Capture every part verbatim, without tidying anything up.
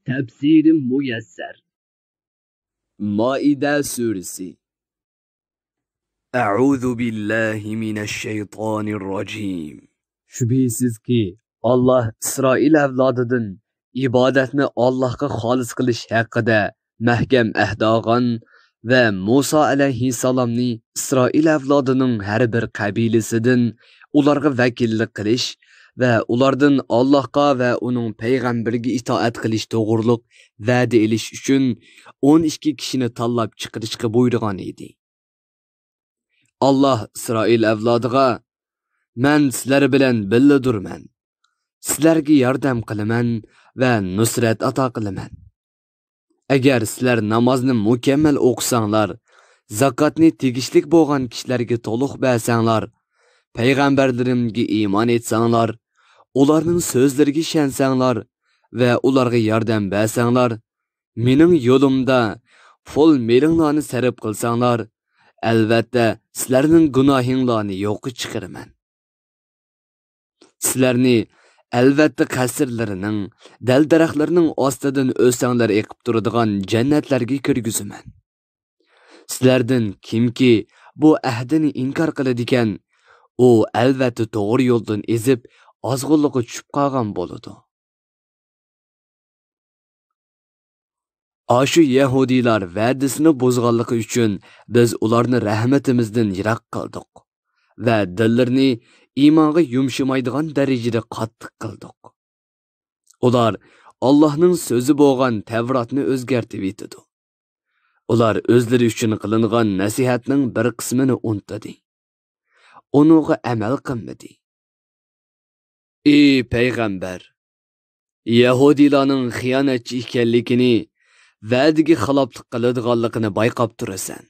تەپسىرى مۇيەسسەر. مائىدە سۈرىسى. أعوذ بالله من الشيطان الرجيم. شۈبھىسىزكى، ئاللاھ ئىسرائىل ئەۋلادىدىن ئىبادەتنى ئاللاھقا خالىس قىلىش ھەققىدە مەھكەم ئەھد ئالغان ۋە مۇسا ئەلەيھىسسالامنى ئىسرائىل ئەۋلادىنىڭ ھەر بىر قەبىلىسىدىن ئۇلارغا ۋەكىللىك قىلىش ۋە ئۇلاردىن ئاللاھقا ۋە ئۇنىڭ پەيغەمبىرىگە ئىتائەت قىلىش توغرۇلۇق ۋەدە ئېلىش ئۈچۈن ئون ئىككى كىشىنى تاللاپ چىقىرىشقا بۇيرۇغان ئىدى. ئاللاھ ئىسرائىل ئەۋلادىغا، مەن سىلەر بىلەن بىللىدۇرمەن. سىلەرگە ياردەم قىلىمەن ۋە نۇسرەت ئاتا قىلىمەن. ئەگەر سىلەر نامازنى مۇكەممەل ئوقۇساڭلار، زاكاتنى تېگىشلىك بولغان كىشىلەرگە تولۇق بەرسەڭلار، پەيغەمبەرلىرىمگە ئىمان ئېيتساڭلار، ئۇلارنىڭ سۆزلىرىگە ئىشەنسەڭلار ۋە ئۇلارغا ياردەم بەرسەڭلار، مېنىڭ يولۇمدا پۇل مېلىڭلارنى سەرپ قىلساڭلار، ئەلۋەتتە سىلەرنىڭ گۇناھىڭلارنى يوققا چىقىرىمەن. سىلەرنى ئەلۋەتتە قەسىرلىرىنىڭ، دەل-دەرەخلىرىنىڭ ئاستىدىن ئۆستەڭلەر ئېقىپ تۇرىدىغان جەننەتلەرگە كىرگۈزىمەن. سىلەردىن كىمكى بۇ ئەھدىنى ئىنكار قىلىدىكەن، ئۇ ئەلۋەتتە توغرا يولدىن ئېزىپ، ئازغۇنلۇققا چۈشۈپ قالغان بولىدۇ. ئاشۇ يەھۇدىيلار ۋەدىسىنى بۇزغانلىقى ئۈچۈن بىز ئۇلارنى رەھمىتىمىزدىن يىراق قىلدۇق ۋە دىللىرىنى ئىمانغا يۇمشىمايدىغان دەرىجىدە قاتتىق قىلدۇق. ئۇلار ئاللاھنىڭ سۆزى بولغان تەۋراتنى ئۆزگەرتىۋېتىدۇ. ئۇلار ئۆزلىرى ئۈچۈن قىلىنغان نەسىھەتنىڭ بىر قىسمىنى ئۇنتۇدى. ئۇنىڭغا ئەمەل قىلمىدى. ئى پەيغەمبەر! يەھۇدىيلارنىڭ خىيانەتچى ئىكەنلىكىنى، ۋەدىگە خىلاپلىق قىلىدىغانلىقىنى بايقاپ تۇرىسەن.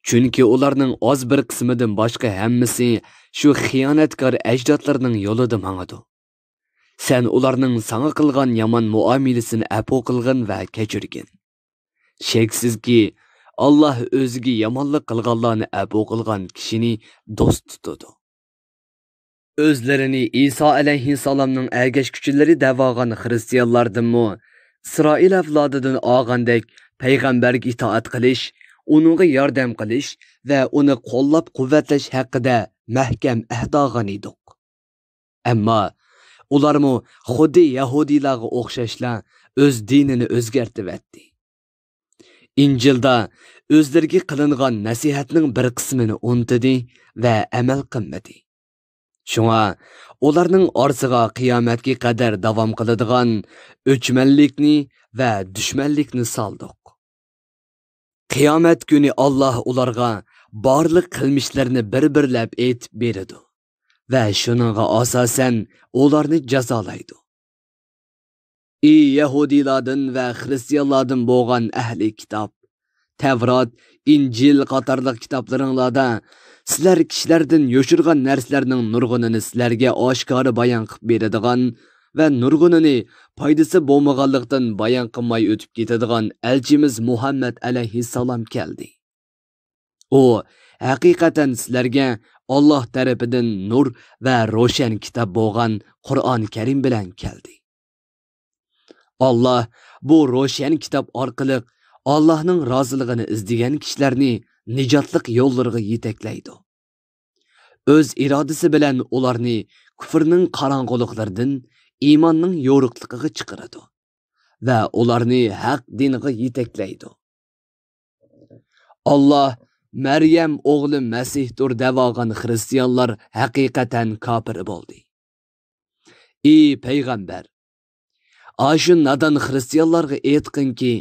چۈنكى ئۇلارنىڭ ئاز بىر قىسمىدىن باشقا ھەممىسى شۇ خىيانەتكار ئەجدادلىرىنىڭ يولىدا ماڭىدۇ. سەن ئۇلارنىڭ ساڭا قىلغان يامان مۇئامىلىسىنى ئەپۇ قىلغىن ۋە كەچۈرگىن. شەكسىزكى، ئاللاھ ئۆزىگە يامانلىق قىلغانلارنى ئەپۇ قىلغان كىشىنى دوست تۇتىدۇ. ئۆزلىرىنى ئىسا ئەلەيھىسسالامنىڭ ئەگەشكۈچىلىرى دەۋالغان خىرىستىيانلاردىنمۇ ئىسرائىل ئەۋلادىدىن ئالغاندەك پەيغەمبەرگە ئىتائەت قىلىش، ئۇنىڭغا ياردەم قىلىش ۋە ئۇنى قوللاپ-قۇۋۋەتلەش ھەققىدە مەھكەم ئەھد ئالغان ئىدۇق. ئەمما ئۇلارمۇ خۇددى يەھۇدىيلارغا ئوخشاشلا ئۆز دىنىنى ئۆزگەرتىۋەتتى. ئىنجىلدا ئۆزلىرىگە قىلىنغان نەسىھەتنىڭ بىر قىسمىنى ئۇنتۇدى ۋە ئەمەل قىلمىدى. شۇڭا ئۇلارنىڭ ئارىسىغا قىيامەتكە قەدەر داۋام قىلىدىغان ئۆچمەنلىكنى ۋە دۈشمەنلىكنى سالدۇق. قىيامەت كۈنى ئاللاھ ئۇلارغا بارلىق قىلمىشلىرىنى بىر-بىرلەپ ئېيتىپ بېرىدۇ ۋە شۇنىڭغا ئاساسەن ئۇلارنى جازالايدۇ. ئى يەھۇدىيلاردىن ۋە خىرىستىيانلاردىن بولغان ئەھلى كىتاب! تەۋرات، ئىنجىل قاتارلىق كىتابلىرىڭلاردا سىلەر كىشىلەردىن يوشۇرغان نەرسىلەرنىڭ نۇرغۇنىنى سىلەرگە ئاشكارا بايان قىلىپ بېرىدىغان ۋە نۇرغۇنىنى پايدىسى بولمىغانلىقتىن بايان قىلماي ئۆتۈپ كېتىدىغان ئەلچىمىز مۇھەممەد ئەلەيھىسسالام كەلدى. ئۇ ھەقىقەتەن سىلەرگە ئاللاھ تەرىپىدىن نۇر ۋە روشەن كىتاب بولغان قۇرئان كەرىم بىلەن كەلدى. ئاللاھ بۇ روشەن كىتاب ئارقىلىق ئاللاھنىڭ رازىلىقىنى ئىزدىگەن كىشىلەرنى نىجاتلىق يوللىرىغا يېتەكلەيدۇ. ئۆز ئىرادىسى بىلەن ئۇلارنى كۇفرنىڭ قاراڭغۇلۇقلىرىدىن ئىماننىڭ يورۇقلۇقىغا چىقىرىدۇ ۋە ئۇلارنى ھەق دىنىغا يېتەكلەيدۇ. ئاللاھ مەريەم ئوغلى مەسىھتۇر دەۋالغان خىرىستىيانلار ھەقىقەتەن كاپىر بولدى. ئى پەيغەمبەر! ئاشۇ نادان خىرىستىيانلارغا ئېيتقىنكى،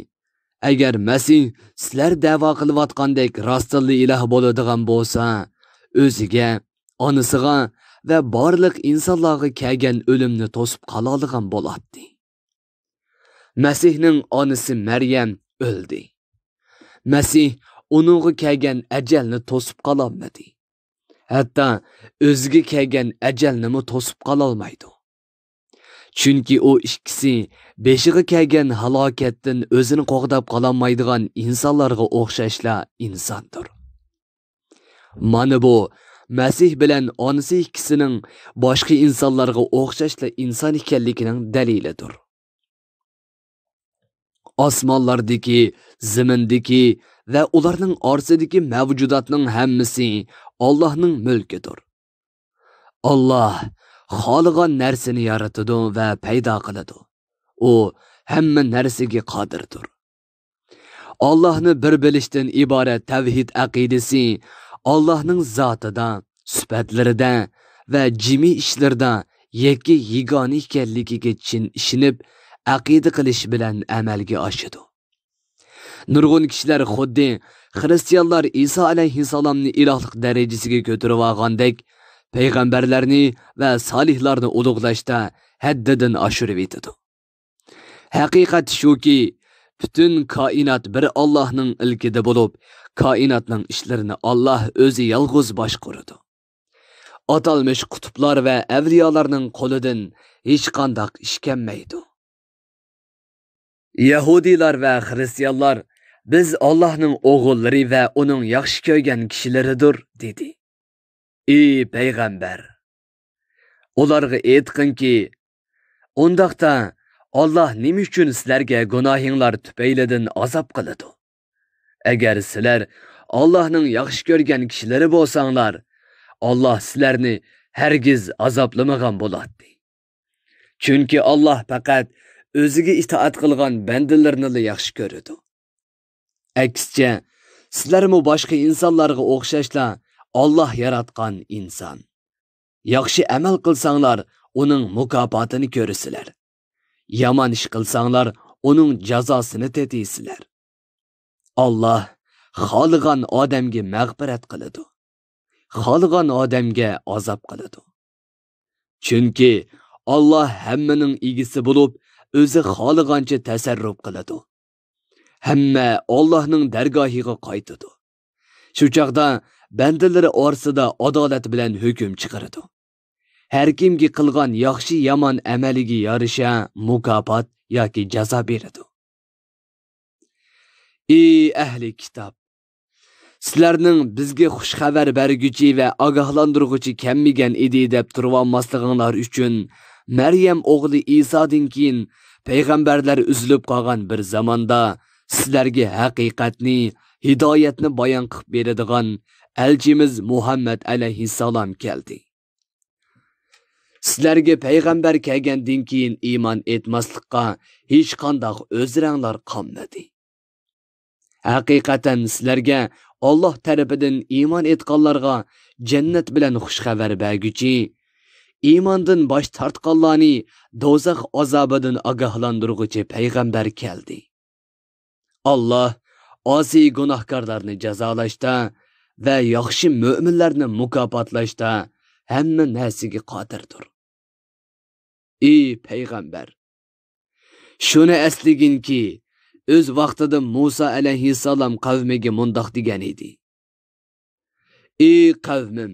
ئەگەر مەسىھ سىلەر دەۋا قىلىۋاتقاندەك راستتىنلا ئىلاھ بولىدىغان بولسا، ئۆزىگە، ئانىسىغا ۋە بارلىق ئىنسانلارغا كەلگەن ئۆلۈمنى توسۇپ قالالىغان بولاتتى. مەسىھنىڭ ئانىسى مەريەم ئۆلدى. مەسىھ ئۇنىڭغا كەلگەن ئەجەلنى توسۇپ قالالمىدى. ھەتتا ئۆزىگە كەلگەن ئەجەلنىمۇ توسۇپ قالالمايدۇ. چۈنكى ئۇ ئىككىسى بېشىغا كەلگەن ھالاكەتتىن ئۆزىنى قوغداپ قالالمايدىغان ئىنسانلارغا ئوخشاشلا ئىنساندۇر. مانا بۇ مەسىھ بىلەن ئانىسى ئىككىسىنىڭ باشقا ئىنسانلارغا ئوخشاشلا ئىنسان ئىكەنلىكىنىڭ دەلىلىدۇر. ئاسمانلاردىكى، زېمىندىكى ۋە ئۇلارنىڭ ئارىسىدىكى مەۋجۇداتنىڭ ھەممىسى ئاللاھنىڭ مۈلكىدۇر. ئاللاھ خالىغان نەرسىنى يارىتىدۇ ۋە پەيدا قىلىدۇ. ئۇ ھەممە نەرسىگە قادىردۇر. ئاللاھنى بىر بىلىشتىن ئىبارەت تەۋھىد ئەقىدىسى ئاللاھنىڭ زاتىدا، سۈپەتلىرىدە ۋە جىمى ئىشلىرىدا يەككە يېگانە ئىكەنلىكىگە چىن ئىشىنىپ، ئەقىدە قىلىش بىلەن ئەمەلگە ئاشىدۇ. نۇرغۇن كىشىلەر خۇددى خرىستىيانلار ئىسا ئەلەيھىسسالامنى ئىلاھلىق دەرىجىسىگە كۆتۈرۈۋالغاندەك، پەيغەمبەرلەرنى ۋە سالىھلارنى ئۇلۇغلاشتا ھەددىدىن ئاشۇرۇۋېتىدۇ. ھەقىقەت شۇكى، پۈتۈن كائىنات بىر ئاللاھنىڭ ئىلكىدە بولۇپ، كائىناتنىڭ ئىشلىرىنى ئاللاھ ئۆزى يالغۇز باشقۇرىدۇ. ئاتالمىش قۇتۇپلار ۋە ئەۋلىيالارنىڭ قولىدىن ھېچقانداق ئىش كەلمەيدۇ. يەھۇدىيلار ۋە خرىستىيانلار، «بىز ئاللاھنىڭ ئوغۇللىرى ۋە ئۇنىڭ ياخشى كۆرگەن كىشىلىرىدۇر» دېدى. ئى پەيغەمبەر! ئۇلارغا ئېيتقىنكى، ئۇنداقتا، ئاللاھ نېمە ئۈچۈن سىلەرگە گۇناھىڭلار تۈپەيلىدىن ئازاب قىلىدۇ؟ ئەگەر سىلەر ئاللاھنىڭ ياخشى كۆرگەن كىشىلىرى بولساڭلار، ئاللاھ سىلەرنى ھەرگىز ئازابلىمىغان بولاتتى. چۈنكى ئاللاھ پەقەت ئۆزىگە ئىتائەت قىلغان بەندىلىرىنىلا ياخشى كۆرىدۇ. ئەكسىچە، سىلەرمۇ باشقا ئىنسانلارغا ئوخشاشلا ئاللاھ ياراتقان ئىنسان. ياخشى ئەمەل قىلساڭلار، ئۇنىڭ مۇكاپاتىنى كۆرىسىلەر. يامان ئىش قىلساڭلار، ئۇنىڭ جازاسىنى تېتىيسىلەر. ئاللاھ خالىغان ئادەمگە مەغپىرەت قىلىدۇ، خالىغان ئادەمگە ئازاب قىلىدۇ. چۈنكى ئاللاھ ھەممىنىڭ ئىگىسى بولۇپ، ئۆزى خالىغانچە تەسەررۇپ قىلىدۇ. ھەممە ئاللاھنىڭ دەرگاھىغا قايتىدۇ. شۇ چاغدا بەندىلىرى ئارىسىدا ئادالەت بىلەن ھۆكۈم چىقىرىدۇ. ھەر كىمگە قىلغان ياخشى-يامان ئەمەلىگە يارىشا مۇكاپات ياكى جازا بېرىدۇ. ئى ئەھلى كىتاب! سىلەرنىڭ «بىزگە خۇش خەۋەر بەرگۈچى ۋە ئاگاھلاندۇرغۇچى كەلمىگەن ئىدى» دەپ تۇرۇۋالماسلىقىڭلار ئۈچۈن، مەريەم ئوغلى ئىسادىن كېيىن پەيغەمبەرلەر ئۈزۈلۈپ قالغان بىر زاماندا سىلەرگە ھەقىقەتنى، ھىدايەتنى بايان قىلىپ بېرىدىغان ئەلچىمىز مۇھەممەد ئەلەيھىسسالام كەلدى. سىلەرگە پەيغەمبەر كەلگەندىن كېيىن ئىمان ئېيتماسلىققا ھېچقانداق ئۆزرەڭلار قالمىدى. ھەقىقەتەن سىلەرگە ئاللاھ تەرىپىدىن ئىمان ئېيتقانلارغا جەننەت بىلەن خۇش خەۋەر بەرگۈچى، ئىماندىن باش تارتقانلارنى دوزاخ ئازابىدىن ئاگاھلاندۇرغۇچى پەيغەمبەر كەلدى. ئاللاھ ئاسىي گۇناھكارلارنى جازالاشتا ۋە ياخشى مۆمىنلەرنى مۇكاپاتلاشتا ھەممە نەرسىگە قادىردۇر. ئى پەيغەمبەر! شۇنى ئەسلىگىنكى، ئۆز ۋاقتىدا مۇسا ئەلەيھىسسالام قەۋمىگە مۇنداق دېگەن ئىدى: ئى قەۋمىم!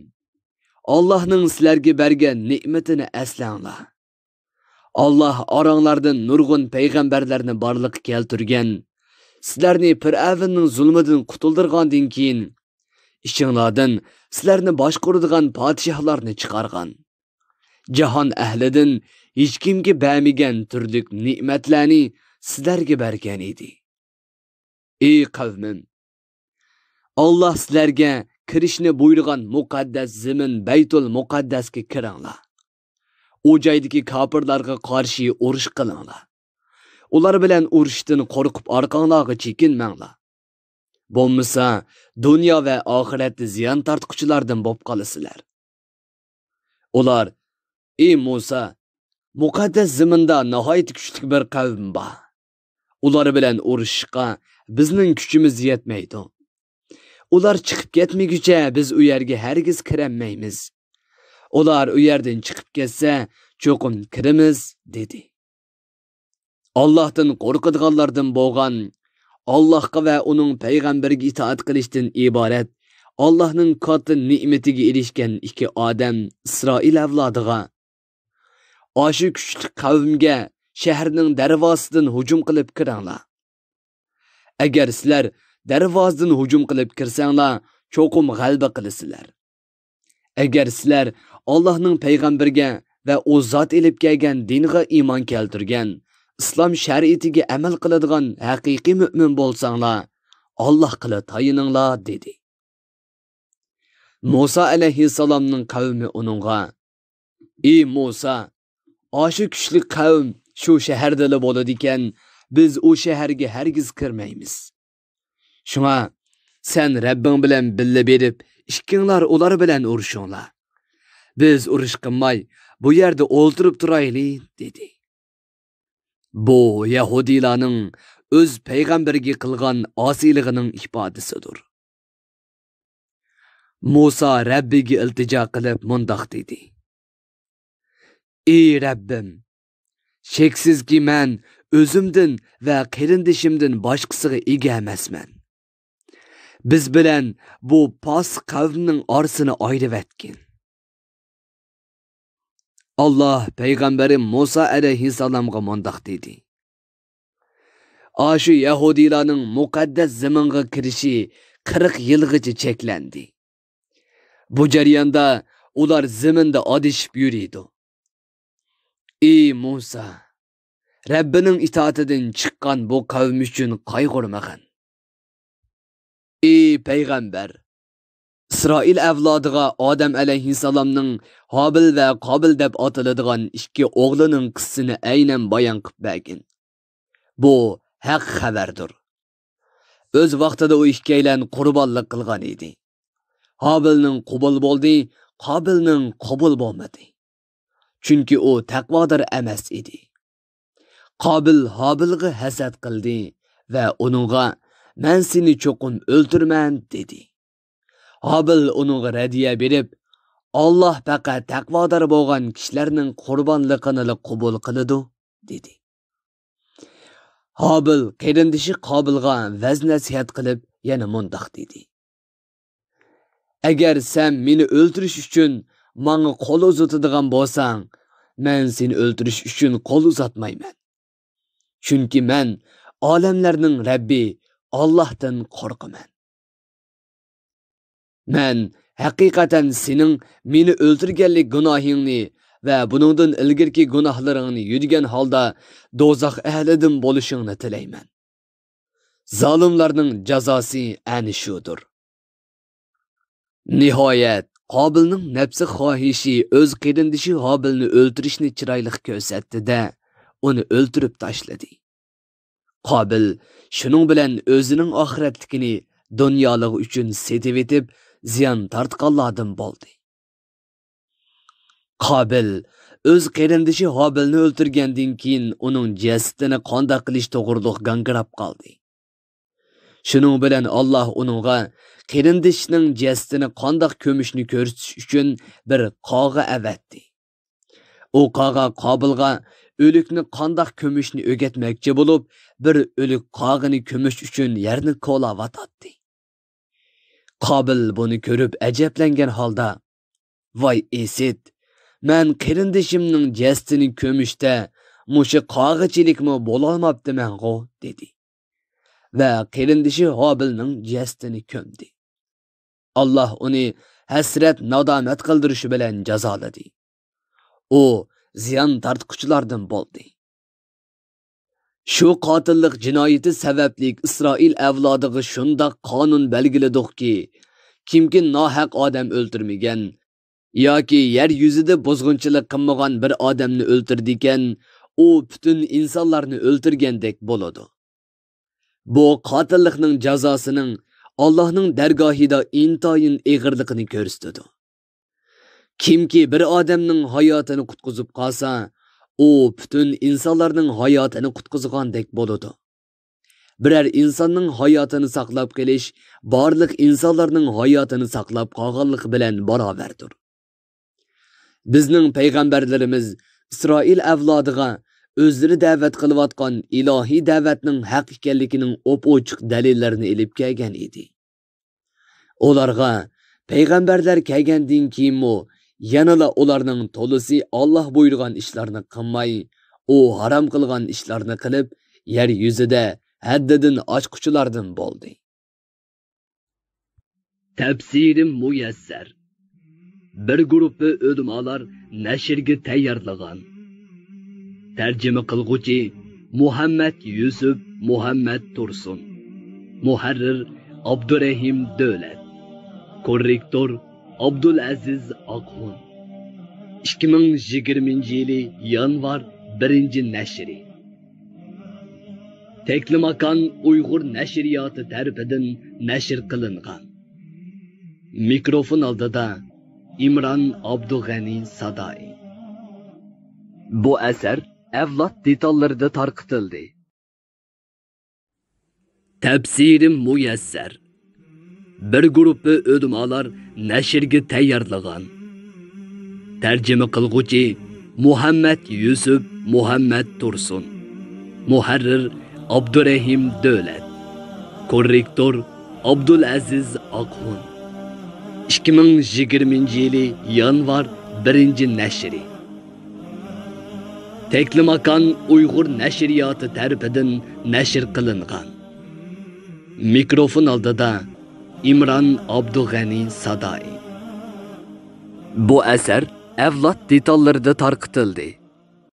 ئاللاھنىڭ سىلەرگە بەرگەن نېمىتىنى ئەسلەڭلار. ئاللاھ ئاراڭلاردىن نۇرغۇن پەيغەمبەرلەرنى بارلىققا كەلتۈرگەن، سىلەرنى پىرئەۋننىڭ زۇلمىدىن قۇتۇلدۇرغاندىن كېيىن، ئىچىڭلاردىن سىلەرنى باشقۇرىدىغان پادىشاھلارنى چىقارغان، جاھان ئەھلىدىن ھېچكىمگە بەرمىگەن تۈرلۈك نېمەتلەرنى سىلەرگە بەرگەن ئىدى. ئى قەۋمىم! ئاللاھ سىلەرگە كىرىشنى بۇيرۇغان مۇقەددەس زېمىن بەيتۇل مۇقەددەسكە كىرىڭلار. ئۇ جايدىكى كاپىرلارغا قارشى ئۇرۇش قىلىڭلار. ئۇلار بىلەن ئۇرۇشتىن قورقۇپ ئارقاڭلارغا چېكىنمەڭلار. بولمىسا، دۇنيا ۋە ئاخىرەتتە زىيان تارتقۇچىلاردىن بولۇپ قالىسىلەر. ئۇلار: ئى مۇسا، مۇقەددەس زېمىندا ناھايىتى كۈچلۈك بىر قەۋم بار. ئۇلار بىلەن ئۇرۇشۇشقا بىزنىڭ كۈچىمىز يەتمەيدۇ. ئۇلار چىقىپ كەتمىگۈچە بىز ئۇ يەرگە ھەرگىز كىرەلمەيمىز. ئۇلار ئۇ يەردىن چىقىپ كەتسە، چوقۇم كىرىمىز، دېدى. ئاللاھتىن قورقىدىغانلاردىن بولغان، ئاللاھقا ۋە ئۇنىڭ پەيغەمبىرىگە ئىتائەت قىلىشتىن ئىبارەت ئاللاھنىڭ كاتتا نېمىتىگە ئېرىشكەن ئىككى ئادەم ئىسرائىل ئەۋلادىغا: ئاشۇ كۈچلۈك قەۋمگە شەھەرنىڭ دەرۋازىسىدىن ھۇجۇم قىلىپ كىرىڭلار. ئەگەر سىلەر دەرۋازىدىن ھۇجۇم قىلىپ كىرسەڭلار، چوقۇم غەلىبە قىلىسىلەر. ئەگەر سىلەر ئاللاھنىڭ پەيغەمبىرىگە ۋە ئۇ زات ئېلىپ كەلگەن دىنغا ئىمان كەلتۈرگەن، ئىسلام شەرىئىتىگە ئەمەل قىلىدىغان ھەقىقىي مۆمىن بولساڭلار، ئاللاھقىلا تايىنىڭلار، دېدى. مۇسا ئەلەيھىسسالامنىڭ قەۋمى ئۇنىڭغا، ئى مۇسا، ئاشۇ كۈچلۈك قەۋم شۇ شەھەردىلا بولىدىكەن، بىز ئۇ شەھەرگە ھەرگىز كىرمەيمىز. شۇڭا سەن رەببىڭ بىلەن بىللە بېرىپ، ئىككىڭلار ئۇلار بىلەن ئۇرۇشۇڭلار. بىز ئۇرۇش قىلماي، بۇ يەردە ئولتۇرۇپ تۇرايلى، دېدى. بۇ يەھۇدىيلارنىڭ ئۆز پەيغەمبىرىگە قىلغان ئاسىيلىقىنىڭ ئىپادىسىدۇر. مۇسا رەببىگە ئىلتىجا قىلىپ مۇنداق دېدى: ئى رەببىم، شەكسىزكى، مەن ئۆزۈمدىن ۋە قېرىندىشىمدىن باشقىسىغا ئىگە ئەمەسمەن. بىز بىلەن بۇ پاسىق قەۋمنىڭ ئارىسىنى ئايرىۋەتكىن. ئاللاھ پەيغەمبىرى مۇسا ئەلەيھىسسالامغا مۇنداق دېدى: ئاشۇ يەھۇدىيلارنىڭ مۇقەددەس زېمىنغا كىرىشى قىرىق يىلغىچە چەكلەندى. بۇ جەرياندا ئۇلار زېمىندا ئادىشىپ يۈرىدۇ. ئى مۇسا، رەببىنىڭ ئىتائىتىدىن چىققان بۇ قەۋم ئۈچۈن قايغۇرمىغىن. ئى پەيغەمبەر، ئىسرائىل ئەۋلادىغا ئادەم ئەلەيھىسسالامنىڭ ھابىل ۋە قابىل دەپ ئاتىلىدىغان ئىككى ئوغلىنىڭ قىسسىسىنى ئەينەن بايان قىلىپ بەرگىن. بۇ ھەق خەۋەردۇر. ئۆز ۋاقتىدا ئۇ ئىككىيلەن قۇربانلىق قىلغان ئىدى. ھابىلنىڭ قوبۇل بولدى، قابىلنىڭ قوبۇل بولمىدى. چۈنكى ئۇ تەقۋادار ئەمەس ئىدى. قابىل ھابىلغا ھەسەت قىلدى ۋە ئۇنىڭغا، مەن سېنى چوقۇم ئۆلتۈرىمەن، دېدى. ھابىل ئۇنىڭغا رەددىيە بېرىپ، ئاللاھ پەقەت تەقۋادار بولغان كىشىلەرنىڭ قۇربانلىقىنىلا قوبۇل قىلىدۇ، دېدى. ھابىل قېرىندىشى قابىلغا ۋەز نەسىھەت قىلىپ يەنە مۇنداق دېدى: ئەگەر سەن مېنى ئۆلتۈرۈش ئۈچۈن ماڭا قول ئۇزىتىدىغان بولساڭ، مەن سېنى ئۆلتۈرۈش ئۈچۈن قول ئۇزاتمايمەن. چۈنكى مەن ئالەملەرنىڭ رەببى ئاللاھتىن قورقىمەن. مەن ھەقىقەتەن سېنىڭ مېنى ئۆلتۈرگەنلىك گۇناھىڭنى ۋە بۇنىڭدىن ئىلگىرىكى گۇناھلىرىڭنى يۈدىگەن ھالدا دوزاخ ئەھلىدىن بولۇشۇڭنى تىلەيمەن. زالىملارنىڭ جازاسى ئەنە شۇدۇر. نىھايەت، قابىلنىڭ نەپسى خاھىشى ئۆز قېرىندىشى ھابىلنى ئۆلتۈرۈشنى چىرايلىق كۆرسەتتى-دە، ئۇنى ئۆلتۈرۈپ تاشلىدى. قابىل شۇنىڭ بىلەن ئۆزىنىڭ ئاخىرەتلىكىنى دۇنيالىق ئۈچۈن سېتىۋېتىپ، زىيان تارتقانلاردىن بولدى. قابىل ئۆز قېرىندىشى ھابىلنى ئۆلتۈرگەندىن كېيىن، ئۇنىڭ جەسىتىنى قانداق قىلىش توغرۇلۇق گاڭگىراپ قالدى. شۇنىڭ بىلەن ئاللاھ ئۇنىڭغا قېرىندىشىنىڭ جەسىتىنى قانداق كۆمۈشنى كۆرسىتىش ئۈچۈن بىر قاغا ئەۋەتتى. ئۇ قاغا قابىلغا ئۆلۈكنى قانداق كۆمۈشنى ئۆگەتمەكچى بولۇپ، بىر ئۆلۈك قاغىنى كۆمۈش ئۈچۈن يەرنى كولاۋاتاتتى. قابىل بۇنى كۆرۈپ ئەجەبلەنگەن ھالدا، ۋاي ئىسىت، مەن قېرىندىشىمنىڭ جەسىتىنى كۆمۈشتە مۇشۇ قاغىچىلىكمۇ بولالماپتىمەنغۇ، دېدى. ۋە قېرىندىشى ھابىلنىڭ جەسىتىنى كۆمدى. ئاللاھ ئۇنى ھەسرەت نادامەت قىلدۇرۇشى بىلەن جازالىدى. ئۇ زىيان تارتقۇچىلاردىن بولدى. شۇ قاتىللىق جىنايىتى سەۋەبلىك ئىسرائىل ئەۋلادىغا شۇنداق قانۇن بەلگىلىدۇقكى، كىمكى ناھەق ئادەم ئۆلتۈرمىگەن ياكى يەر يۈزىدە بۇزغۇنچىلىق قىلمىغان بىر ئادەمنى ئۆلتۈرىدىكەن، ئۇ پۈتۈن ئىنسانلارنى ئۆلتۈرگەندەك بولىدۇ. بۇ قاتىللىقنىڭ جازاسىنىڭ ئاللاھنىڭ دەرگاھىدا ئىنتايىن ئېغىرلىقىنى كۆرسىتىدۇ. كىمكى بىر ئادەمنىڭ ھاياتىنى قۇتقۇزۇپ قالسا، ئۇ پۈتۈن ئىنسانلارنىڭ ھاياتىنى قۇتقۇزغاندەك بولىدۇ. بىرەر ئىنساننىڭ ھاياتىنى ساقلاپ قېلىش بارلىق ئىنسانلارنىڭ ھاياتىنى ساقلاپ قالغانلىقى بىلەن باراۋەردۇر. بىزنىڭ پەيغەمبەرلىرىمىز ئىسرائىل ئەۋلادىغا ئۆزلىرى دەۋەت قىلىۋاتقان ئىلاھىي دەۋەتنىڭ ھەق ئىكەنلىكىنىڭ ئوپئوچۇق دەلىللىرىنى ئېلىپ كەلگەن ئىدى. ئۇلارغا پەيغەمبەرلەر كەلگەندىن كېيىنمۇ يەنىلا ئۇلارنىڭ تولىسى ئاللاھ بۇيرۇغان ئىشلارنى قىلماي، ئۇ ھارام قىلغان ئىشلارنى قىلىپ، يەر يۈزىدە ھەددىدىن ئاشقۇچىلاردىن بولدى. تەپسىرى مۇيەسسەر. بىر گۇرۇپپا ئۆلىمالار نەشرگە تەييارلىغان. تەرجىمە قىلغۇچى مۇھەممەد يۈسۈپ مۇھەممەد تۇرسۇن. مۇھەررىر ئابدۇرېھىم دۆلەت. كوررېكتور ئابدۇلئەزىز ئاقخۇن. ئىككى مىڭ يىگىرمىنچى يىلى يانۋار بىرىنچى نەشرى. تەكلىماكان ئۇيغۇر نەشرىياتى تەرىپىدىن نەشر قىلىنغان. مىكروفون ئالدىدا ئىمران ئابدۇغەنى سادائى. بۇ ئەسەر ئەۋلاد دېتاللىرىدا تارقىتىلدى. تەپسىرى مۇيەسسەر. بىر گۇرۇپپا ئۆلىمالار نەشرگە تەييارلىغان. تەرجىمە قىلغۇچى مۇھەممەد يۈسۈپ مۇھەممەد تۇرسۇن. مۇھەررىر ئابدۇرېھىم دۆلەت. كوررېكتور ئابدۇلئەزىز ئاقخۇن. ئىككى مىڭ يىگىرمىنچى يىلى يانۋار بىرىنچى نەشرى. تەكلىماكان ئۇيغۇر نەشرىياتى تەرىپىدىن نەشر قىلىنغان. مىكروفون ئالدىدا ئىمران ئابدۇغەنى سادائى. بۇ ئەسەر ئەۋلاد دېتاللىرىدا تارقىتىلدى.